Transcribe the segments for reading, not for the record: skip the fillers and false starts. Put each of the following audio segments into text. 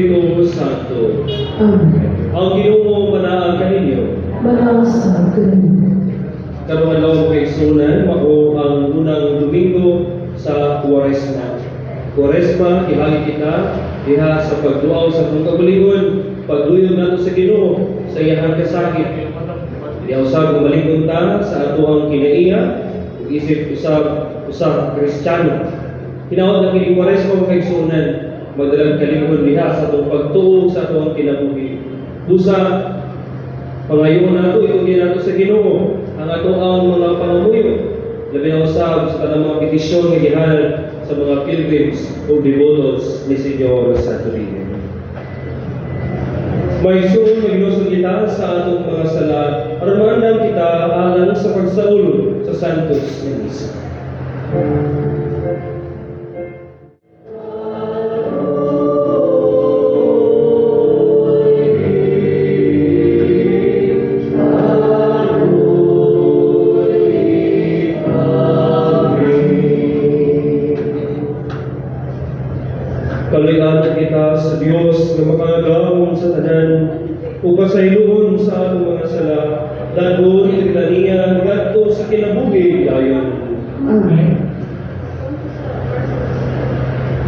Espiritu Santo. Amen. Ang Ginoo manaag kaninyo. Manaag sad kaninyo. Karong adlaw, mga kaigsuonan, mao ang unang Domingo sa Kuwaresma. Kuwaresma, ihagi kita diha sa pagduaw sa atong kaugalingon, pagluyog nato sa Ginoo sa iyahang kasakit. Diha usab malingon ta sa atoang kinaiya ug isip usab usa ka Kristiyano. Hinaot na kini Kuwaresma, mga kaigsuonan, magdalag kalimhon diha sa atong pagtuo sa atoang kinabuhi. Busa pangayoon nato, itugyan nato sa Ginoo ang atoang mga pangamuyo, labi na usab sa tanang mga petisyon nga gihalad sa mga pilgrims o devotos ni Señor Santo Niño. Mga igsoon, maghinulsol kita sa atong mga sala aron maandam kita alang sa pagsaulog sa Santos nga Misa. Kaluy-an kita sa Dios nga makagagahom sa tanan ug pasayloon sa atong mga sala, dad-on kita niya ngadto sa kinabuhi dayon. Amen.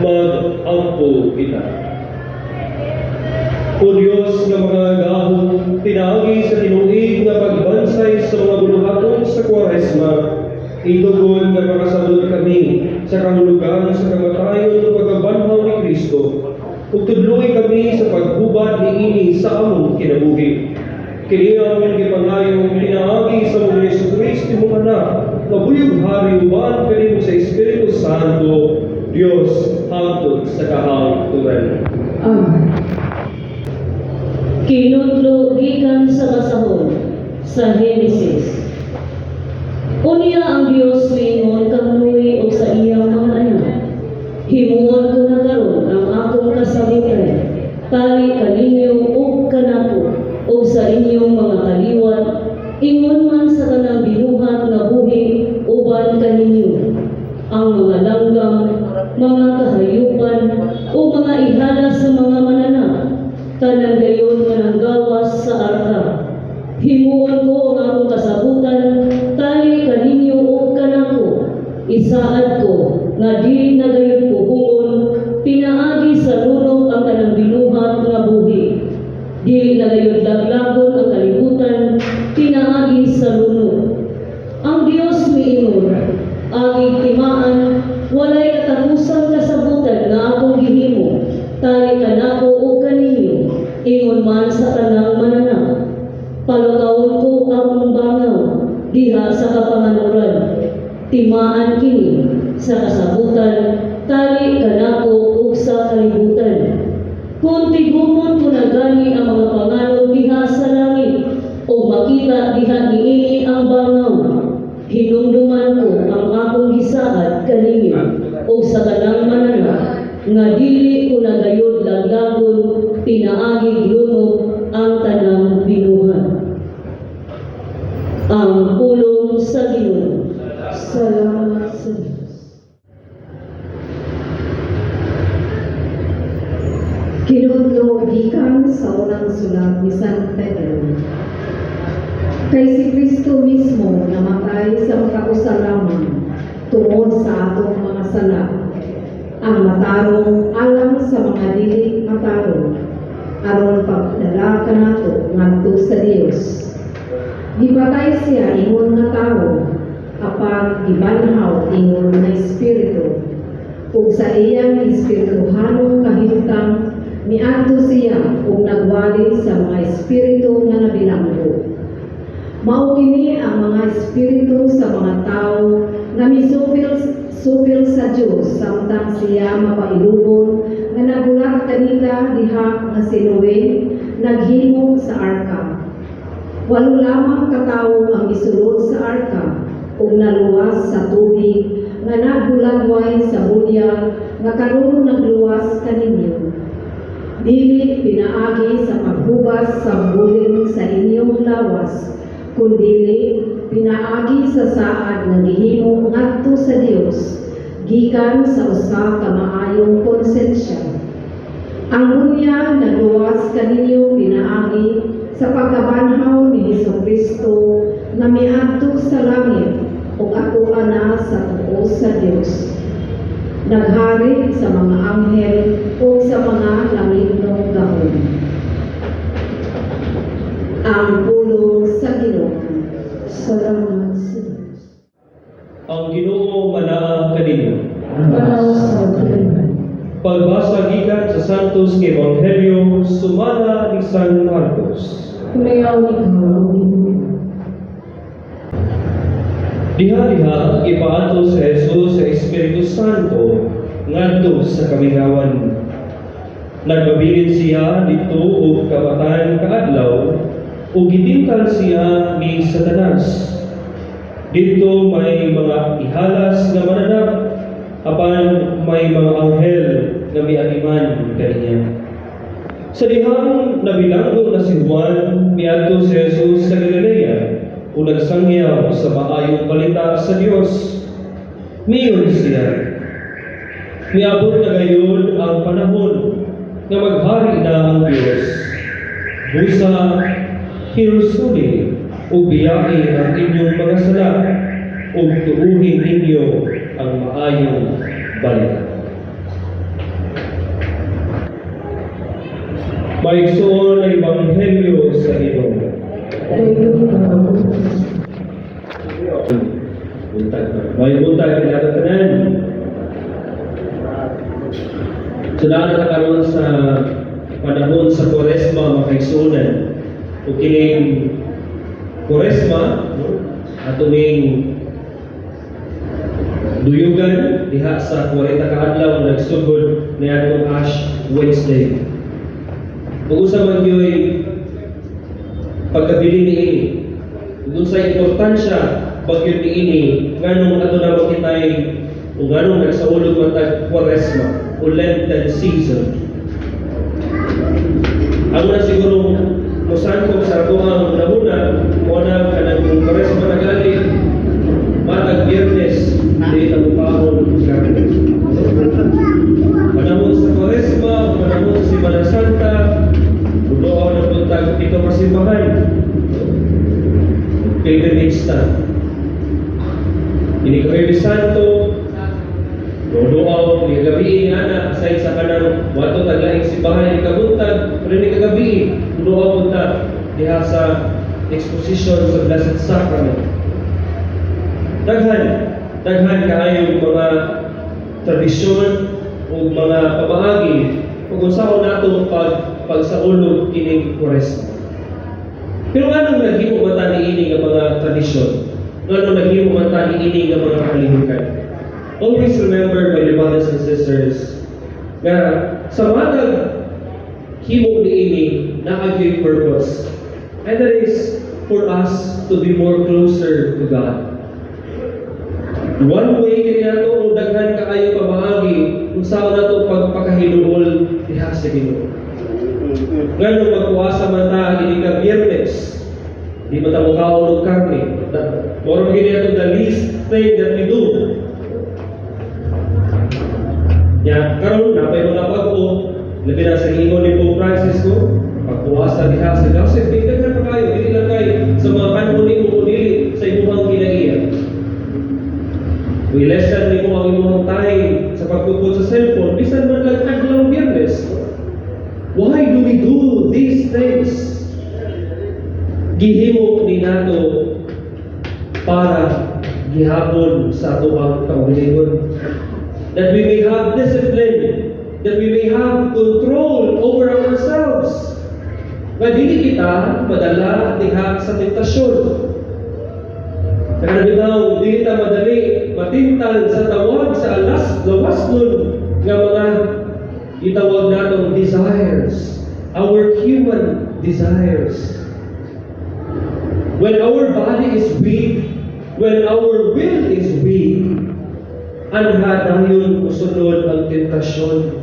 Mag-ampo kita. O Dios nga makagagahom, pinaagi sa tinuig nga pagbansay sa mga buluhaton sa Kuwaresma, itugon nga makasabot kami sa kahulugan sa kamatayon ug pagkabanhaw ni Kristo, ug tudloi kami sa paghubad niini sa among kinabuhi. Kini among gipangayo pinaagi sa among Jesu Kristo, imong Anak, nga buhi ug hari uban kanimo sa Espiritu Santo, Dios, hangtod sa kahangturan. Amen. Kinutlo gikan sa basahon sa Henesis. Unya ang Dios miingon kang Noe ug sa iyang mga anak, "Himuon ko na karon ang akong kasabutan, tali kaninyo ug kanako ug sa inyong mga kaliwat, ingon man sa tanang binuhat nga buhi uban kaninyo, ang mga langgam, mga kahayupan ug mga ihala sa mga mananap, tanan gayon nga nanggawas sa arka. Himuon ko ang akong kasabutan tali kaninyo ug kanako. Isaad ko nga dili na gayud puhuon pinaagi sa lunok ang tanang binuhat nga buhi. Dili na gayud laglagon ang kalibutan pinaagi sa lunok." Ang Dios miingon, "Agig timaan, walay katapusang kasabutan nga akong gihimo, tali kanako ug kaninyo, ingon man sa tanang mananap. Palutawon ko akong bangaw diha sa kapanganuran. Timaan kini sa kasabutan tali kanako ug sa kalibutan. Kung tigumon ko na gani ang mga panganod diha sa langit o makita diha niini ang bangaw, hinumduman ko ang akong gisaad kaninyo ug sa tanang mananap nga dili ko na gayud laglagon pinaagi lunok ang tanang binuhat." Ang pulong sa Ginoo. Salamat sa Diyos. Kinutlo gikan sa unang sulat ni San Pedro. Kay si Kristo mismo namatay sa makausa lamang tungod sa atong mga sala, ang matarong alang sa mga dili matarong, aron pagdala kanato ngadto sa Dios. Gipatay siya ingon nga tawo, apan gibanhaw ingon nga espiritu. Ug sa iyang espirituhanong kahimtang miadto siya ug nagwali sa mga espiritu nga nabilanggo. Mao kini ang mga espiritu sa mga tawo nga misupil supil sa Dios samtang siya mapailubon nga nagulat kanila diha nga si Noe naghimo sa arka. Walo lamang ka tawo ang misulod sa arka ug naluwas sa tubig nga nagbulagway sa budyag nga karon nagluwas kaninyo. Dili pinaagi sa paghubas sa bulin sa inyong lawas, kundili pinaagi sa saad nga gihimo ngadto sa Dios gikan sa usa ka maayong konsensya. Ang bunyag nagluwas kaninyo pinaagi sa pagkabanhaw ni Hesus Kristo nga miadto sa langit ug ato ana sa tuo sa Dios. Naghari sa mga anghel ug sa mga langitnong gahom. Ang pulong sa Ginoo. Salamat sa Diyos. Ang Ginoo manaa kaninyo. Manasa kanimo. Pagbasa gikan sa Santos nga Ebanghelyo sumala ni San Marcos. Himayaon ikaw, Ginoo. Diha-diha gipaantos si Jesus sa Espiritu Santo ngadto sa kamingawan. Nagpabilin siya didto og kapatan ka adlaw ug gitintal siya ni Satanas. Didto may mga ihalas nga mananap apan may mga anghel nga miatiman kaniya. Sa dihang nabilanggo na si Juan, miadto si Jesus sa Galilea ug nagsangyaw sa maayong balita sa Dios. Miingon siya, "Miabot na gayon ang panahon nga maghari na ang Dios. Busa, hinulsuli ug biyai ang inyong mga sala ug tuuhin ninyo ang maayong balita." Maigsoon ang Ebanghelyo sa Ginoo. Dayon ikaw, O Kristo. Buntag. May buntag kinato tanan. So naa na karon sa panahon sa Kuwaresma, mga kaigsuonan. Ug kining Kuwaresma, no, ato ning duyugan diha sa 40 ka adlaw nga nagsugod niadtong Ash Wednesday. Ug unsa man gyoy pagkabili niini? Ug unsay importansya bagyod niini, nganong ato na makitay ug nganong nagsaulog man tag Kuwaresma o Lenten season? Ang una siguro mosangkop sa ako ang hunahuna mo na kanang kung Kuwaresma na gali matag Biyernes, di ta mokaon karne. Panahon sa Kuwaresma, panahon sa Semana Santa, muduaw na buntag dito ka simbahan. Pilgrimage ta. Ini Huwebes Santo, duaw ni gabi ni ana, aside sa kanang wato tag laing simbahan ni kabuntag, pero ni kagabi duaw punta diha sa exposition sa Blessed Sacrament. Daghan, daghan kaayong mga tradisyon ug mga pamaagi ug unsaon nato pag pagsaulog kining Kuwaresma. Pero nganong naghimo man ta niini nga mga tradisyon? Nganong naghimo man ta niini nga mga kalihukan? Always remember, my dear brothers and sisters, nga sa matag himo niini naa gyud purpose. And that is for us to be more closer to God. One way kini nato o daghan kaayo pamaagi kung saan nato pagpakahinuol diha sa Ginoo. Ngano magpuasa man ta ini ka Biyernes, di man ta mokaon og karne. Moro gini ato the least thing that we do. Ya, karon napay mga bag-o, labi na sa ingon ni Pope Francisco, pagpuasa diha sa gossip, di daghan pa kayo, dili lang kay sa mga kanhon nimo o dili sa imong kinaiya. We lessen nimo ang imong time sa pagtupod sa cellphone, bisan man lang adlaw Biyernes. Why do we do these things? Gihimo ni nato para gihapon sa atoang kaugalingon. That we may have discipline, that we may have control over ourselves. Nga dili kita madala diha sa tentasyon. Kaya bitaw, dili ta madali matintal sa tawag sa alas lawas nun nga mga itawag natong desires, our human desires. When our body is weak, when our will is weak, anha dayon musunod ang tentasyon.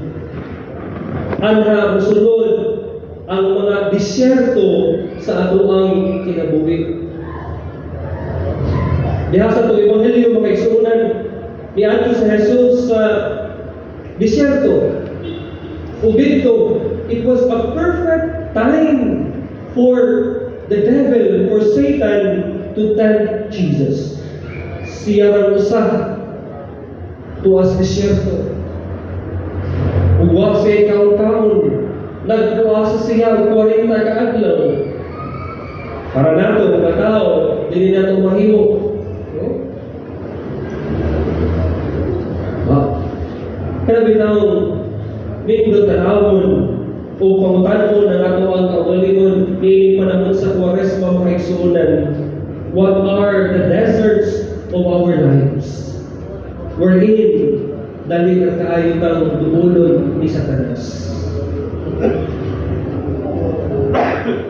Anha musunod ang mga disyerto sa atoang kinabuhi. Diha sa atong ebanghelyo, mga igsuonan, niadto sa Jesus sa disyerto. Ug didto, it was a perfect time for the devil, for Satan, to tempt Jesus. Siya rang usa tuas disyerto. Ug wa siya kaon-kaon, nagpuasa siya og 40 ka adlaw. Para nato mga tao, dili nato mahimo. No? Ah. Kaya bitaw, nindot tanawon o pangutan-on ang ato ang kaugalingon niining panahon sa Kuwaresma, mga kaigsuonan. What are the deserts of our lives wherein dali na kaayo kang duolon ni Satanas?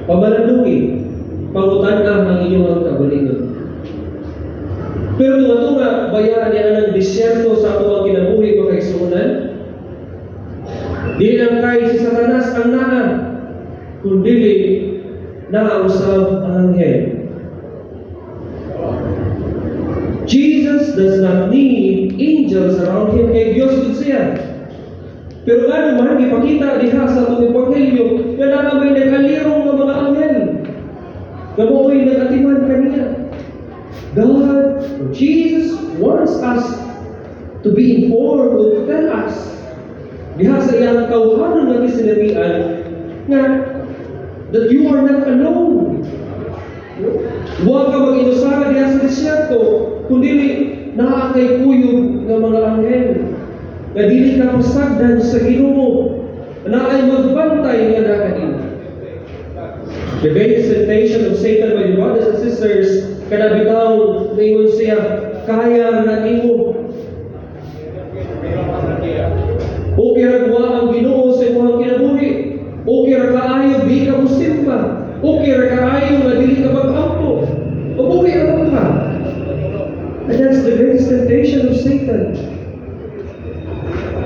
Pamalandungi, pangutan-a ang inyong kaugalingon. Pero tunga-tunga, bayaan niya ang disyerto sa ato ang kinabuhi, mga kaigsuonan. Dili lang kay si Satanas ang naa, kundi naa usab ang anghel. Jesus does not need angels around him kay Dios gud siya. Pero nga naman, ipakita diha sa atong ebanghelyo nga naa may nag-alirong nga mga anghel nga mao'y nag-atiman kaniya. God, or Jesus, wants us to be informed or to tell us diha sa iyang tawhanon nga kisinabian nga that you are not alone. Huwag ka mag-inusara diha sa disyerto, kundi naa kay kuyog nga mga anghel. Nga dili ka pasagdan sa Ginoo, naay magbantay nga naa kanimo. The greatest temptation of Satan, my brothers and sisters, kada bitaw ningon siya, "Kaya na nimo. Okay ra wa ang Ginoo sa imong kinabuhi. Okay ra kaayo di ka mosimba. Okay ra kaayo nga dili ka mag-ampo. Okay ra ka." And that's the greatest temptation of Satan.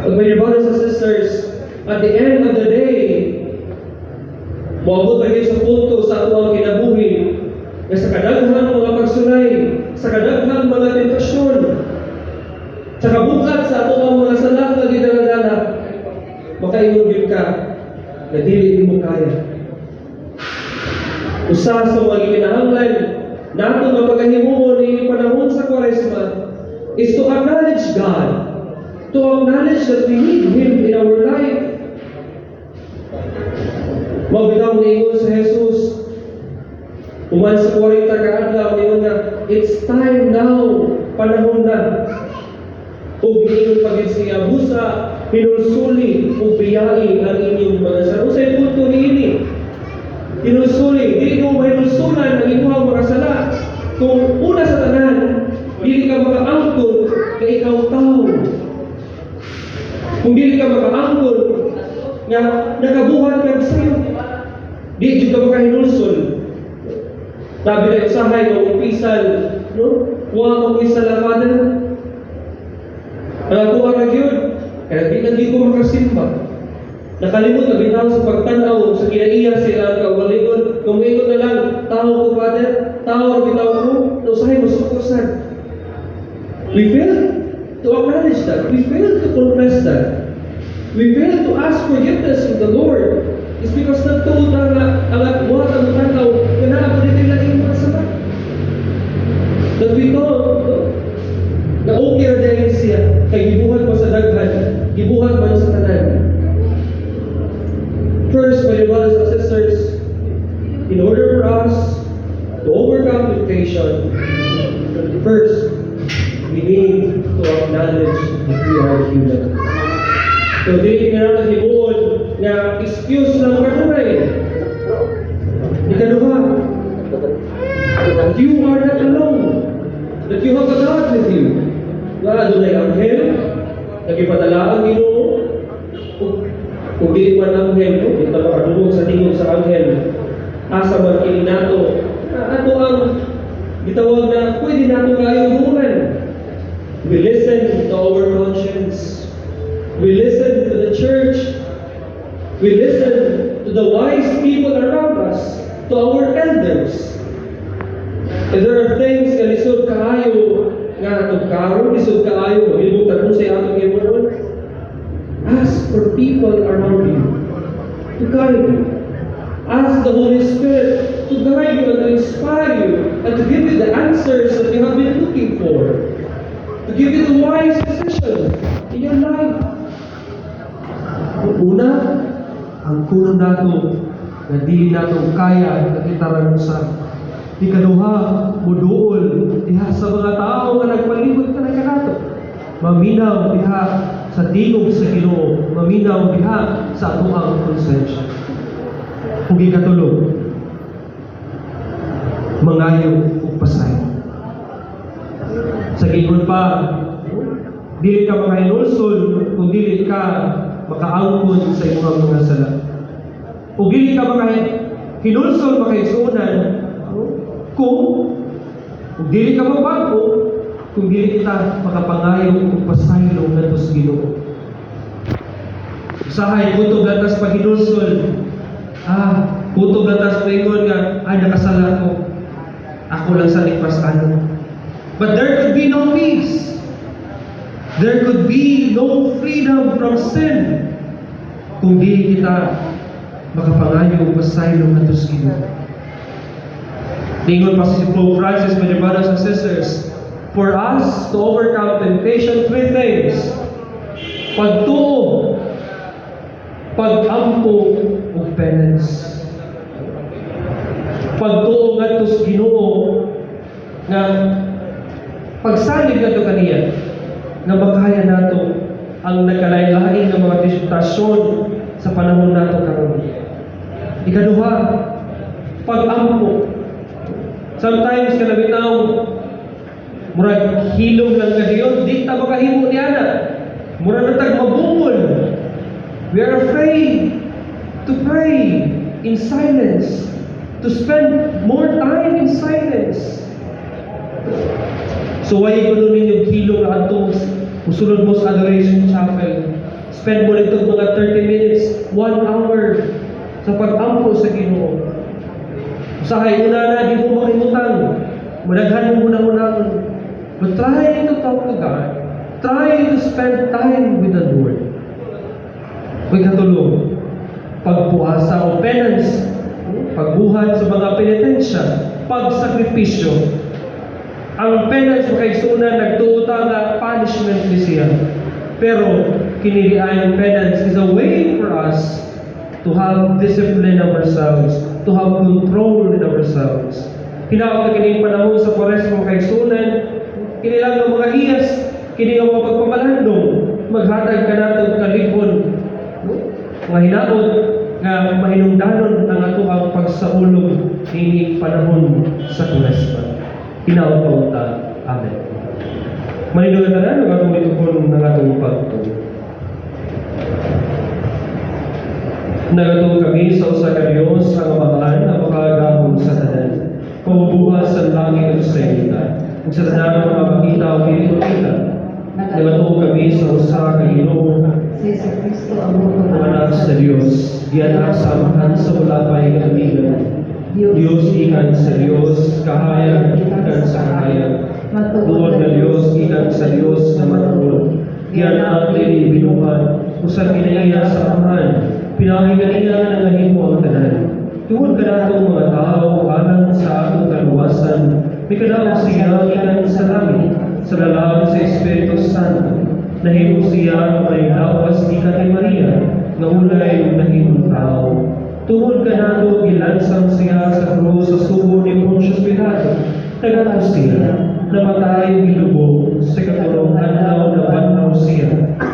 But my dear brothers and sisters, at the end of the day, moabot tayo sa punto sa atong kinabuhi nga sa kadaghang mga pagsulay, sa kadaghang mga tentasyon, sa kabukat sa atong mga sala nga gidaladala, makaingon gyud ka na dili nimo kaya. Usa sa mga gikinahanglan nato nga pagahimuon niining panahon sa Kwaresma is to acknowledge God, to acknowledge that we need Him in our life. Mao bitaw niingon sa Jesus, human sa 40 ka adlaw, niingon nga, "It's time now, panahon na." Ug niingon pa gid siya, "Busa, hinulsuli ug biyai ang inyong mga sala." Unsay punto niini? Hinulsuli, dili mo mahinulsulan ang imong mga sala kung una sa tanan, dili ka makaangkon nga ikaw tao. Kung dili ka makaangkon nga nakabuhat ka sayo, di jud ka makahinulsol. Sabi na usahay nga umpisal, no? "Wa mo ko'y sala, Father. Ang ako ra gyud, kaya di na ko makasimba." Nakalimot na bitaw sa pagtan-aw sa kinaiya sila ang kaugalingon. Kung ingon na lang, "Tao ko, Father, tao ra bitaw ko," no usahay mosuko sad. We fail to acknowledge that. We fail to confess that. We fail to ask forgiveness from the Lord. It's because nagtuod na nga ang wa ang tanaw nga naa pa nila laing mga sala. That we thought, no, na okay ra dahil siya kay gibuhat pa sa daghan, gibuhat man sa tanan. First, my dear brothers and sisters, in order for us to overcome temptation, first, we need to acknowledge that we are human. So, dili ka na himuon nga excuse lang kanunay. Ikaduha, that you are not alone. That you have a God with you. Nga adunay anghel, nagipadala ang Ginoo. Kung dili man anghel, no, di ta makadungog sa tingog sa anghel. Asa man kini nato, ato ang gitawag na pwede nato kayong dungan. We listen to our conscience. We listen to the church. We listen to the wise people around us, to our elders. If there are things nga lisod kaayo nga tugkaron, lisod kaayo, mahibong tanong sa atong himuon. Ask for people around you to guide you. Ask the Holy Spirit to guide you and to inspire you and to give you the answers that you have been looking for. To give you the wise decision in your life. Una, angkonon nato na dili nato kaya na kita ra usa. Ikaduha, muduol diha sa mga tao nga nagpalibot ka na kanato. Maminaw diha sa tingog sa Ginoo, maminaw diha sa atoang konsensya. Ug ikatulo, mangayo og pasaylo. Sa giingon pa, dili ka makahinulsol kung dili ka makaangkon sa imong mga sala. Ug dili ka makahinulsol, makaigsuonan, kung dili ka mabago, kung dili kita makapangayo og pasaylo ngadto sa Ginoo. Usahay kutob lang tas paghinulsol. Kutob lang tas paingon nga, "Ay, nakasala ko. Ako lang sa ligpas-anon." But there could be no peace. There could be no freedom from sin kung di kita makapangayo og pasaylo ngadto sa Ginoo. Ningon pa si Pope Francis, my dear brothers and sisters, for us to overcome temptation, three things: pagtuo, pag-ampo, ug penance. Pagtuo ngadto sa Ginoo nga pagsalig ngadto kaniya nga makaya nato ang nagkalain-lain nga mga tentasyon sa panahon nato karon. Ikaduha, pag-ampo. Sometimes kana bitaw murag hilom lang kadiyon, di ta makahimo ni ana. Murag na tag mabungol. We are afraid to pray in silence, to spend more time in silence. So why kuno ninyo hilom na adto, musulod mo sa Adoration Chapel? Spend mo nito mga 30 minutes, 1 hour sa pag-ampo sa Ginoo. Usahay una na di mo makimutang. Madaghan mo huna-hunaon. But try to talk to God. Try to spend time with the Lord. Ug ikatulo, pagpuasa o penance, pagbuhat sa mga penitensya, pagsakripisyo. Ang penance, mga kaigsuonan, nagtuo ta nga punishment ni siya. Pero kini ang penance is a way for us to have discipline ourselves, to have control in ourselves. Hinaot na kining panahon sa Kwaresma, mga kaigsuonan, kini lang ng mga hiyas, kini nga mga pagpamalandong, maghatag kanato og kalipon, no? Mga hinaot nga mahinungdanon ang atoang pagsaulog nining panahon sa Kwaresma. Hinaot pa unta. Amen. Manindog tanan ang atong litukon ng atong pagtuo. Nagatuo kami sa usa ka Dios, ang Amahan nga makagagahom sa tanan, pamumuhat sa langit ug sa yuta, ug sa tanang mga makita o dili makita. Nagatuo kami sa usa ka Ginoo, Si Jesu Cristo, ang ang Anak sa Dios, gianak sa Amahan sa wala pa'y kaluigan. Dios gikan sa Dios, kahayag gikan sa kahayag. Matuod nga Dios gikan sa Dios nga matuod. Gianak, dili binuhat, usa kinaiya sa Amahan. Pinaagi kaniya nangahimo ang tanan. Tungod kanato mga tao alang sa atong kaluwasan, mikadaog siya gikan sa langit, sa lalang sa Espiritu Santo. Nahimo siya nga maniglawas gikan kay Maria, nga ulay ug nahimong tao. Tungod kanato gilansang siya sa krus sa sugo ni Pontius Pilato. Nagatos siya, namatay ug gilubong, sa ikatulong adlaw nabanhaw siya,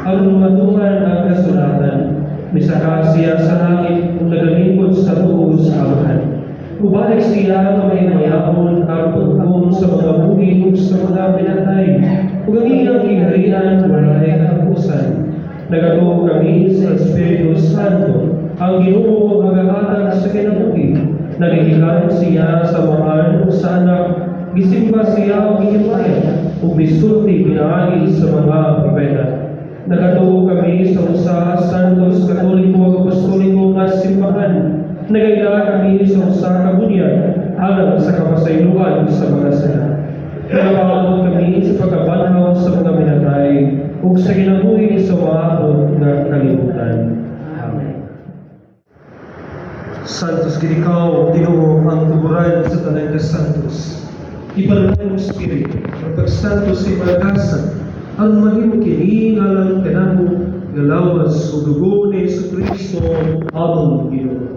aron matuman ang kasulatan. Misaka siya sa langit ug nagalingkod sa tuo sa Amahan. Mubalik siya nga mahimayaon aron paghukom sa mga buhi ug sa mga pinatay. Ug ang iyang gingharian walay katapusan. Nagatuo kami sa Espiritu Santo, ang Ginoo nga nagahatag sa kinabuhi. Nagigikan siya sa Amahan ug sa Anak, gisimba siya ug gihimayan, ug misulti pinaagi sa mga propeta. Nagatuo kami sa usa Santos, Katoliko ug Apostoliko nga simbahan. Nagaila kami sa usa ka bunyag alang sa kapasayloan sa mga sala. Nagapaabot kami sa pagkabanhaw sa mga minatay ug sa kinabuhi sa moabot nga kalibutan. Amen. Santos gid ikaw, Ginoo, ang tuburan sa tanan ka santos. Ipadala imong Espiritu, ang pagsantos sa imalagasan, ang mahimo kini alang kanamo nga lawas ug dugo ni Jesu Kristo among Ginoo.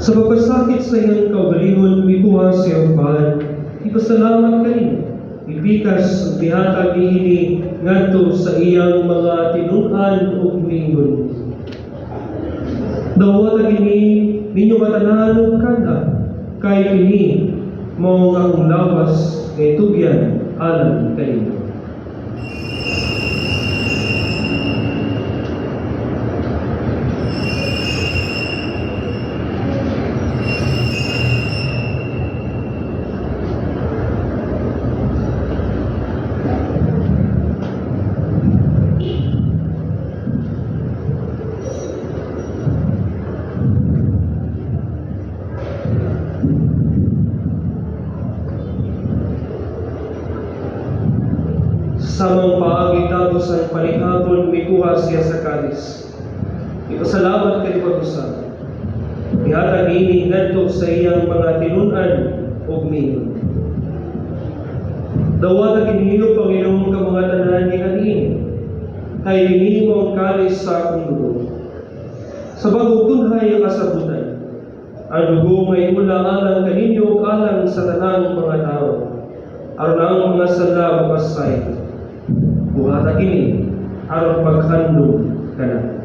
Sa pagpasakit sa iyang kaugalingon, mikuha sa iyang pan, ipasalamat kanimo, ipikas ug mihatag niini ngadto sa iyang mga tinun-an ug miingon: "Dawata kini ninyo katanan ug kan-a, kay kini mao ang akong lawas nga itugyan alang kaninyo." Samang paagi tapos ang panihapon, mikuha siya sa kalis. Ipasalamat kay pag-usab. Ihatag niini ngadto sa iyang mga tinun-an ug miingon: "Dawata kini ug panginom ka mga tanan ni kaniini, kay kini mao ang kalis sa akong dugo, sa bagong tunhay ang kasabutan. Ang dugo nga iula alang kaninyo ug alang sa tanang mga tawo, aron ang mga sala mapasaylo. Buhata kini aron paghandom kanako."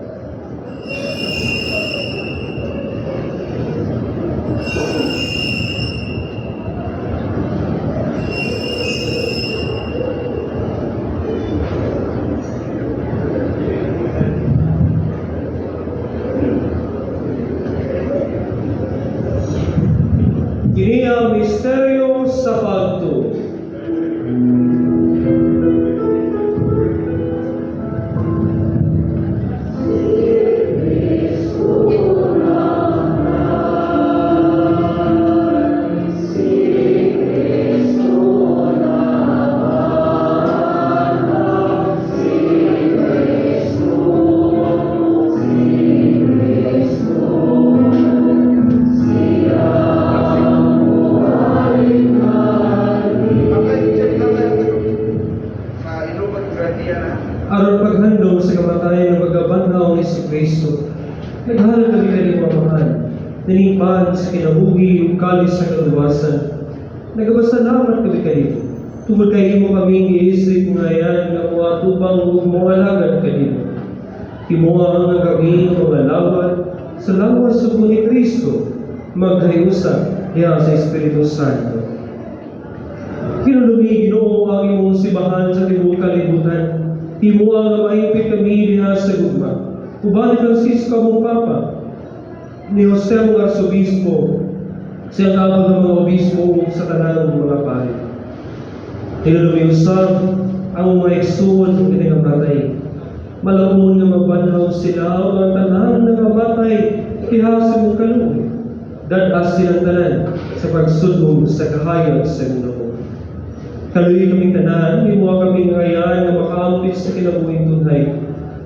Kini ang misteryo sa pagtuo. Sa Ilocos Grandia na. Aron paghandom sa kamatayon ug pagkabanhaw ni Kristo, naghalad kami kanimo, Amahan, nining pan sa kinabuhi ug kalis sa kaluwasan. Nagapasalamat kami kanimo tungod kay imo kaming giisip nga yan nga moatubang ug moalagad kanimo. Himoa nga kami nga mga lawat sa lawas ug ni Kristo maghiusa diha sa Espiritu Santo. Hinumdumi, Ginoo, ang imong simbahan sa tibuok kalibutan. Himoa nga mahimpit kami diha sa gugma, uban ni Francisco among Papa, ni Jose among Arsobispo, sa iyang kaabag nga mga obispo ug sa tanang mga pari. Hinumdumi usab ang mga igsuon nga nangamatay. Malaumon nga mabanhaw sila ug ang tanan nangamatay diha sa imong kaluoy. Dad-a silang tanan sa pagsudlom sa kahayag sa Ginoo. Kaluoyi kaming tanan, himoa kami ngayan nga makaampit sa kinabuhing tunhay,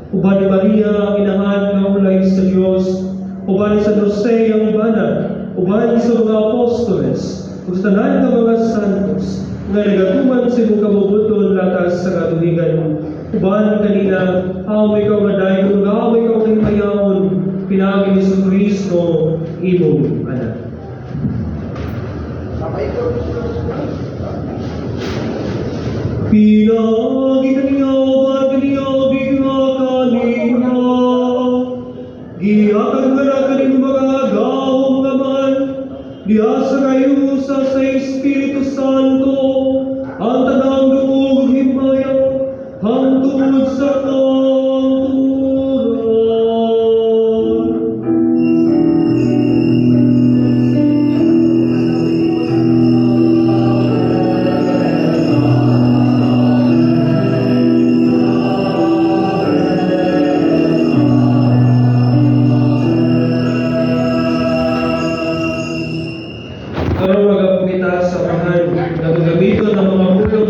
uban ni Maria, ang inahan nga ulay sa Dios, uban ni San Jose ang bana, uban sa mga apostoles, ug sa tanan nga mga santos, nga nagatuman sa imong kabubut-on latas sa katuigan. Uban kanila, amo ikaw nga dayon, ug amo ikaw nga himayaon, pinaagi ni Kristo, imong anak. Pinaagi kaniya, uban kaniya, diha kaniya, gihatag nga kanimo makagagahom nga Amahan, diha sa kahiusa sa Espiritu Santo, ang tanang dungog ug himaya, hangtod sa kamatuoran. Aron magapo kita sa Amahan, nga gamiton ang mga pulong.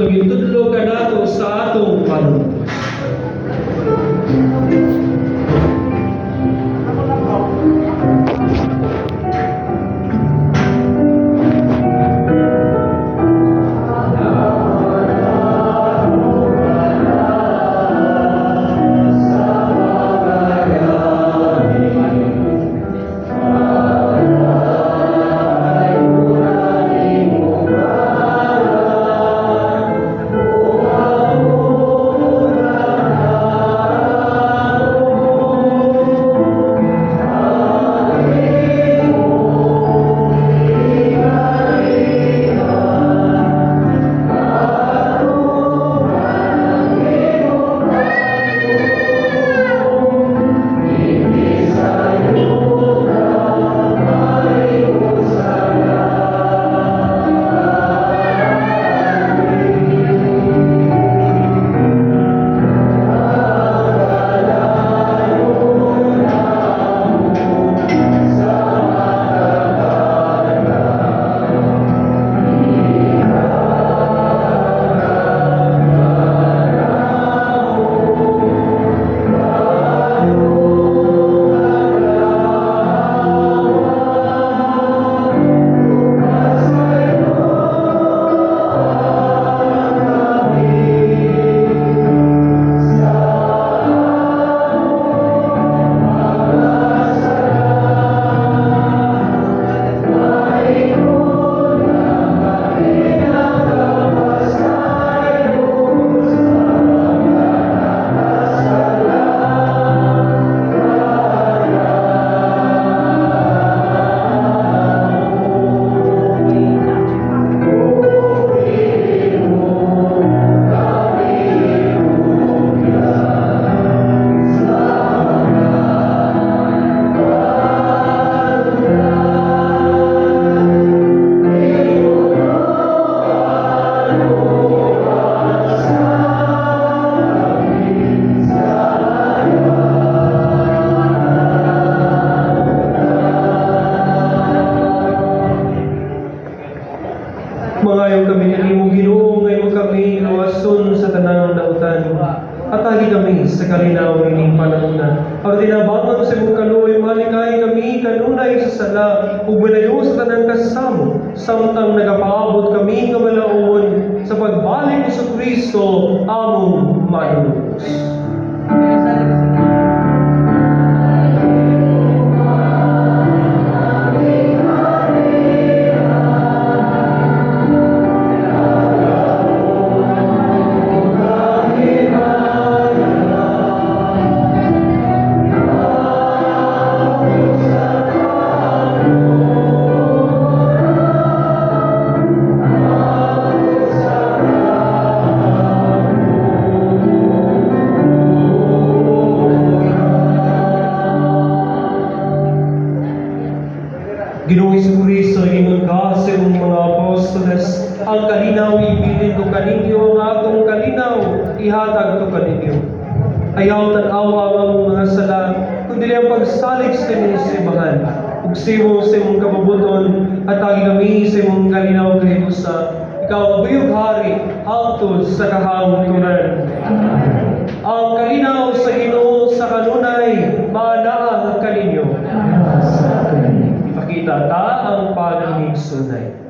Mangayo kami kanimo, Ginoo, nga imo kami luwason sa tanang dautan. Hatagi kami sa kalinaw ining panahona. Aron tinabangan sa imong kaluoy, malikay kami kanunay sa sala ug manayo sa tanang kasamo samtang nagapaabot kami nga malauon sa pagbalik ni Kristo among Manunubos. Ginoong Kristo, ingon ka sa imong mga apostoles, "Ang kalinaw ibilin ko kaninyo, ang akong kalinaw ihatag ko kaninyo." Ayaw tan-awa ang among mga sala, kundi ang pagsalig sa imong simbahan. Ug siwong sa imong kabubut-on, hatagi kami sa imong kalinaw kahigsa. Ikaw ang buhi ug hari, hangtod sa kahangturan. Ang kalinaw sa Ginoo sa kanunay, maanaa kaninyo. Ipakita ta ang pag-inigsunay.